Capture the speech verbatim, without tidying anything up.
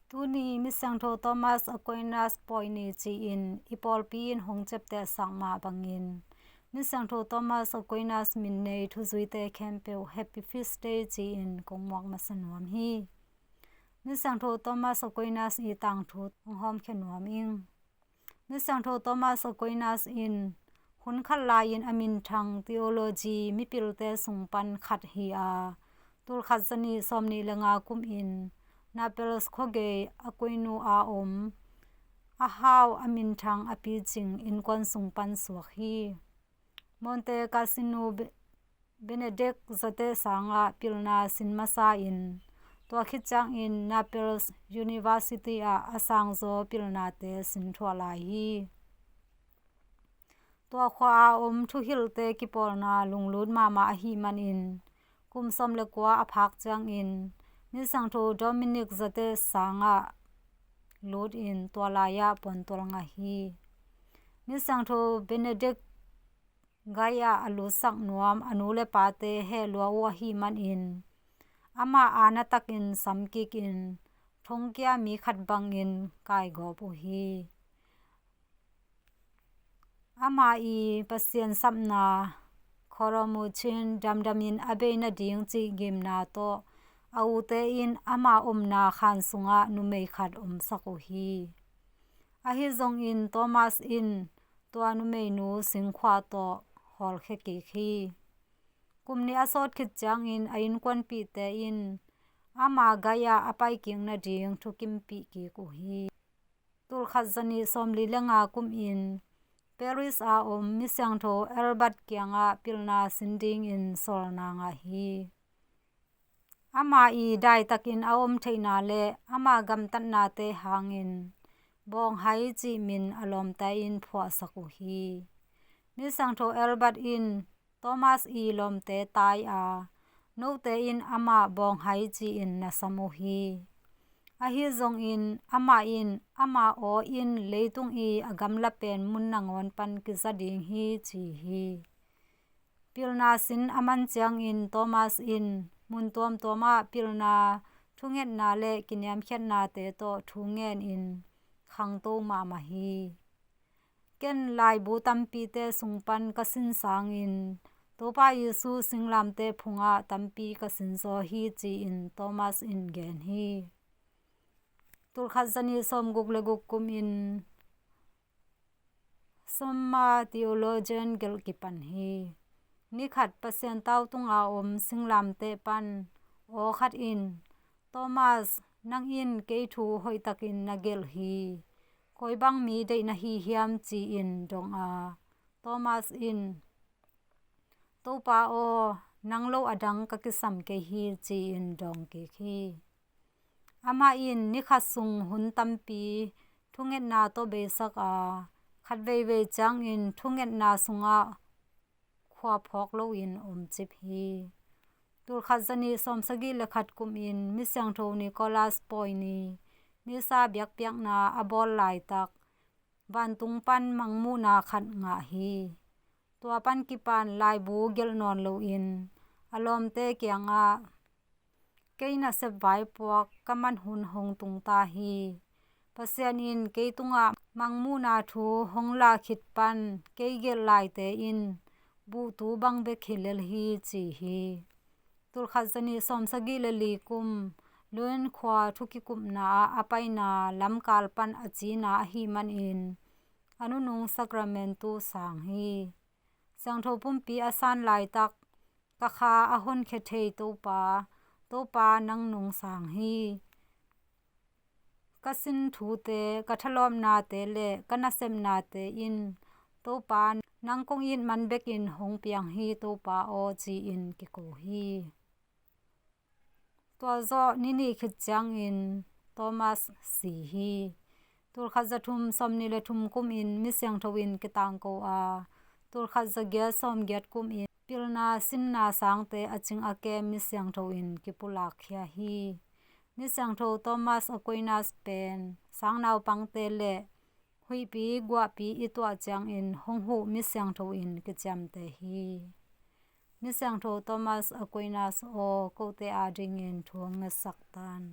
Tuni Misiangtho Thomas Aquinas pawi ni ci-in i pawlpi in hong ciaptehsak mah bangin Misiangtho Thomas Aquinas min nei thuzuite khempeuh Happy Feast Day ci-in kong muak masa nuam hi. Misiangtho Thomas Aquinas i tangthu hong hawmkhia nuam ing. Misiangtho Thomas Aquinas in hun khat lai-in a minthang theology mipilte sung pan khat hi a, tulkhat zanih sawmnih le nga kumin Naples khuagei Aquino a om a hau a minthang a picing innkuan sung pan suak hi. Monte Cassino Be- Benedict zate sangah pilna sin masa in tua khit ciangin Naples University ah a sangzaw pilnate sin thuah lai hi. Tua khua a om thuhilhte kipawlna lunglut mahmah ahih manin kum sawm le kua a phak ciangin Misiangtho Dominic zate sangah lut in tua lai-ah puantual ngah hi. Misiangtho Benedict gai-ah a lutsak nuam a nu le pate heh lua uh ahih manin amah aana takin samkik in thongkia mi khat bangin kaigawp uh hi. Amah i Pasian sapna Colomuchin damdamin a bei nading cih gimna tawh a ute in ama omna khan sungah numei khat omsak uh hi. Ahi zongin Thomas in tua numeinu singkhua tawh hawlkhia kik hi. Kum nih a sawt khit ciangin a innkuanpihte in ama gai-ah a paikik nading thukimpih kik uh hi. Tulkhat zanih sawmli le nga kumin Paris a om Misiangtho Albert kiangah pilna sin dingin sawlna ngah hi. Ama i daitakin a om theihna le ama gamtatnate hangin Bawnghai cih min a lawmte in phuahsak uh hi. Misiangtho Albert in Thomas i lawmte tai a, note in amah Bawnghai ci-in na sam uh hi. Ahi zongin amah in ama aw in leitung i a gamla pen mun nangawn pan kiza ding hi ci hi. Pilna sin a man ciangin Thomas in mun tuamtuam ah pilna thungetna le kiniamkhiatnate tawh thu ngenin khangto mahmah hi. Ken laibu tampite sung pan ka sin sangin Topa Jesu singlamte phungah tampi ka sinzaw hi ci-in Thomas in gen hi. Tulkhat zanih sawmguk le guk kumin Summa Theologian gelh kipan hi. Nikhat Pasian tautunga om singlamte pan aw khat in, Thomas, nang in kei thu hoihtakin na gelh hi. Koi bang mi deih na hi hiam ci-in dong a, Thomas in, Topa aw, nang lo adang ka kisam kei hi ci-in dawng kik hi. Amah in nikhat sung hun tampi thungetna tawh beisak a, khat veivei ciangin thungetna sungah khua phawk loin omcip hi. Tulkhat zanih sawmsagih le khat kumin Misiangtho Nicholas pawi ni, Misa biakpiakna a bawl laitak vantung pan mangmuhna khat ngah hi. Tua pan kipan laibu gelh nawn loin a lawmte kiangah, kei nasep vaipuak ka man hun hong tung ta hi. Pasian in kei tungah mangmuhna thu hong lah khit pan kei gelh laite in buhtu bang bek hi lel hi ci hi. Tulkhat zanih sawmsagih le li kum Luen khua thukikupna ah a paina lamkal pan a cina ahih manin a nunung Sacramentu sang hi. Siangtho pumpi a san laitak ka kha a honkhia thei Topa, Topa nang nung sang hi. Ka sin thute, ka thalawpnate le ka nasepnate in Topa nang kong it man bekin hong piang hi Topa aw ci-in kiko hi. Tua zawh ni nih khit ciangin Thomas si hi. Tulkhat zathum sawmnih le thum kumin Misiangtho in kitangko a, tulkhat zagiat sawmgiat kumin pilna sinna sangte a cing a kem Misiangtho in kipulakkhia hi. Misiangtho Thomas Aquinas pen sangnaupangte le huihpi guahpi i tuah ciangin hong huh Misiangtho in kiciamteh hi. Misiangtho Thomas Aquinas aw, kote adingin thu hong ngetsak tan.